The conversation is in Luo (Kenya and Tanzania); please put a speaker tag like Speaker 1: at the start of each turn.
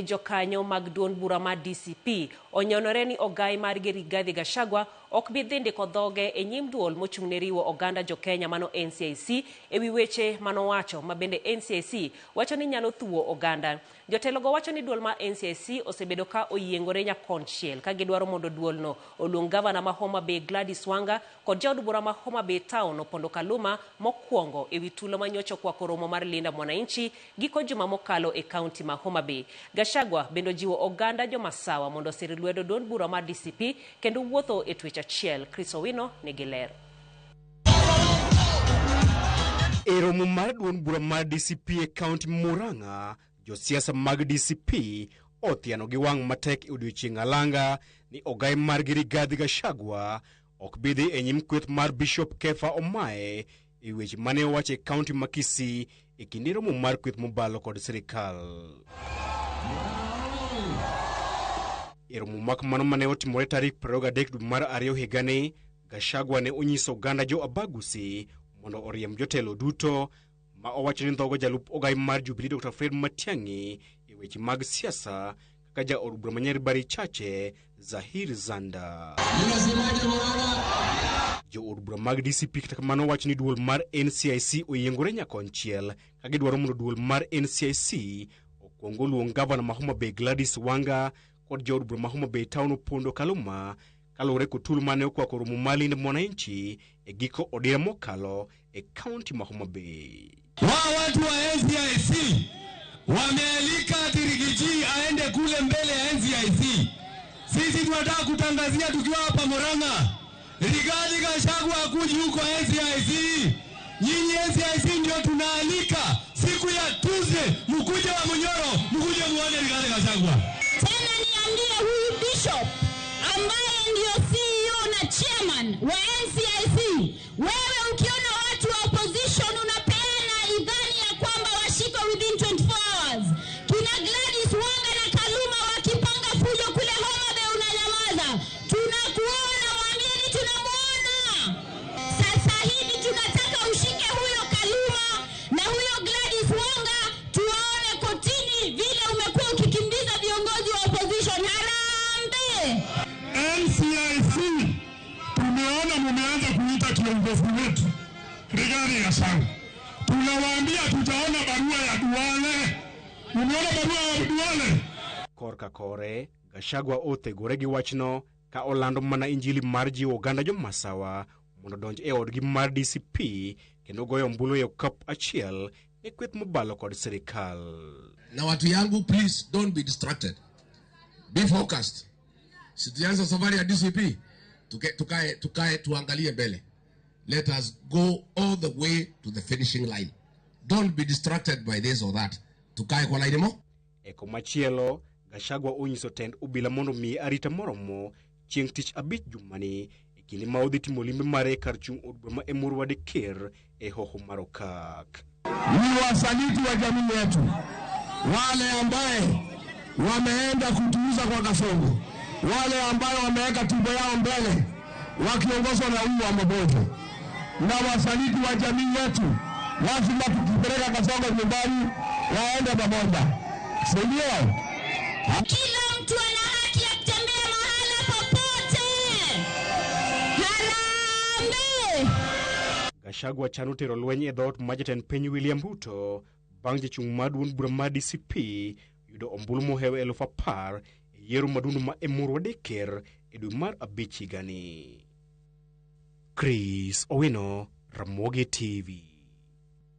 Speaker 1: Jokanyo mag duond bura mar DCP onyonore ni ogai margi Rigathi Gachagua ok bi dhi ndiko dhoge e nyim duol mochung' ne riwo oganda jo Kenya mano NCIC ewi weche manowacho ma bende NCIC wacho ni nyalo thuwo oganda. Jotelogo wacho ni duol mar NCIC osebedo ka oyiengore nyakonchiel ka gidwaro mondo duolno oluong gavana ma Homa Bay Gladys Wanga kod jaod bura ma Homa Bay Town Opondo Kaluma mokwongo ewi tulo manyocha okwako romo mar Linda Mwananchi giko juma mokalo e kaunti ma Homa Bay. Gachagua bende ojiwo oganda jomasawa mondo osir lwedo duond bura mar DCP kendo wuotho e twech achiel. Chris Owino nigi ler.
Speaker 2: E romo mar duond bura mar DCP e kaunti Murang'a, josiasa mag DCP othiano gi wang' matek e odiochieng' alanga ni ogai margi Rigathi Gachagua ok bi dhi e nyim kweth mar Bishop Kefa Omae e weche mane owacho e kaunti ma Kisii e kinde romo mar kweth mobalo kod sirikal. E romo mak mano mane otimore tarik 23 dwe mar ariyo higani, Gachagua ne onyiso oganda jo Abagusi mondo oriemb jotelo duto ma owacho ni ndhogo jalup ogai mar Jubilee Dr. Fred Matiang'i e weche mag siasa kaka jaod bura ma Nyaribari Chache Zahir Zanda. Jood bura mag DCP kata kamano wacho ni duol mar NCIC oyiengore nyakonchiel ka gidwaro mondo duol mar NCIC okwong oluong gavana ma Homa Bay Gladys Wanga kod jaod bura ma Homa Bay Town Opondo Kaluma kaluwore kod tulo mane okwako romo mar Linda Mwananchi e giko odira mokalo e kaunti ma Homa Bay.
Speaker 3: Wao watu wa NCIC wamealika Riggy G aende kule mbele ya NCIC. Sisi tunataka kutangazia tukiwa hapa Murang'a, Rigathi Gachagua akuji huko NCIC. Nyinyi NCIC ndio tunaalika siku ya Tuesday, mkuje wa Munyoro, mkuje muone Rigathi Gachagua.
Speaker 4: Tena niambie huyu bishop ambaye ndio CEO na chairman wa NCIC, wewe ukiona watu wa opposition unapeana idhani ya kwamba washikwe within 24 hours. Kina Gladys Wanga na Kaluma wakipanga fujo kule Homa Bay unanyamaza. Tunakuona, waambieni tunamuona. Sasa hivi tunataka ushike huyo Kaluma na huyo Gladys Wanga tuwaone kotini vile umekuwa ukikimbiza viongozi wa opposition. Harambee!
Speaker 5: NCIC tumeona mumeanza kuita kiongozi wetu Rigathi Gachagua. Tunawaambia tutaona barua ya Duale. Mumeona barua ya Duale?
Speaker 2: Korka kore, Gachagua othegore gi wachno ka olando mana injili mar jiwo oganda jomasawa mondo odonj e odgi mar DCP kendo goyo ombulu e okap achiel ne kweth mobalo kod sirikal.
Speaker 6: Na watu yangu, please don't be distracted, be focused. Situanza safari ya DCP, tukae tukae tuangalie mbele. Let us go all the way to the finishing line. Don't be distracted by this or that. Tukae kwa line mo.
Speaker 2: E komachielo, Gachagua onyiso tend obila mondo omiye arita moromo chieng' tich abich jumani e kinde ma odhi timo limbe mare e kar chung' od bura ma Emurua Dikirr e hoho mar Okak.
Speaker 3: Ni wasaliti wa jamii yetu, wale ambaye wameenda kutuuza kwa Kasongo, wale ambaye wameweka tumbo yao mbele wakiongozwa na huyu wa Mabojo, na wasaliti wa jamii yetu, lazima tukipeleka Kasongo nyumbani waende pamoja, si ndio?
Speaker 4: Kila mtu ana haki ya kutembea mahala popote. Harambee!
Speaker 2: Gachagua chano tero lweny e dhoot ma jatend piny William Ruto bang' jachung' mar duond bura mar DCP yudo ombulu mohewo 10,000 e yiero madundo ma Emurua Dikirr e dwe mar abich higani. Chris Owino, Ramogi TV.